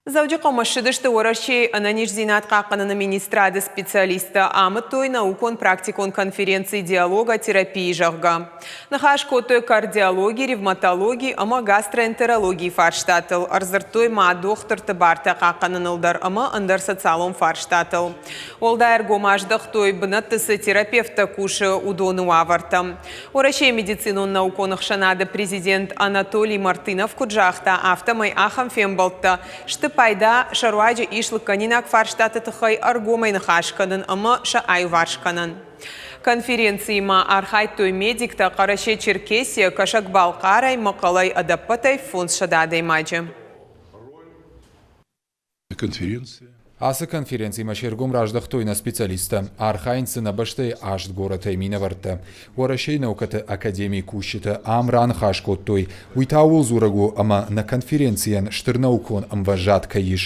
Дзӕуджыхъӕумӕ ссыдысты Уӕрӕсейы ӕнӕниздзинад хъахъхъӕныны министрады специалисттӕ, амыдтой наукон-практикон конференци «Диалоготерапия», зӕгъгӕ. Ныхас кодтой кардиологи, ревматологи ӕмӕ гастроэнтерологийы фарстатыл, ӕрдзырдтой ма дохтырты бартӕ хъахъхъӕныныл дӕр ӕмӕ ӕндӕр социалон фарстатыл. Уӕлдай ӕргом аздӕхтой, бынӕтты цы терапевттӕ кусы, уыдоны уавӕртӕм. Уӕрӕсейы медицинон наукон ӕхсӕнады президент Анатолий Мартынов куыд загъта, афтӕмӕй ахӕм фембӕлдтӕ сты пайда, сӕ руаджы ис лыггӕнинаг фарстаты тыххӕй ӕргомӕй ныхас кӕнын ӕмӕ сӕ аиуварс кӕнын. Конференцийы ма архайдтой медиктӕ Хъӕрӕсе-Черкесийӕ, Кӕсӕг-Балхъарӕй, Мӕхъхъӕлӕй ӕдӕппӕтӕй 500 адӕймаджы. Конференция. Ацы конференцимӕ се ргом раздӕхтой нӕ специалисттӕ. Архайынц дзы нӕ бӕстӕйы аст горӕтӕй минӕвӕрттӕ. Уӕрӕсейы наукӕты академийы кусджытӕ ам раныхас кодтой. Уый та ууыл дзурӕг у, ӕмӕ нӕ конференцийӕн стыр наукон ӕмвӕзад кӕй ис.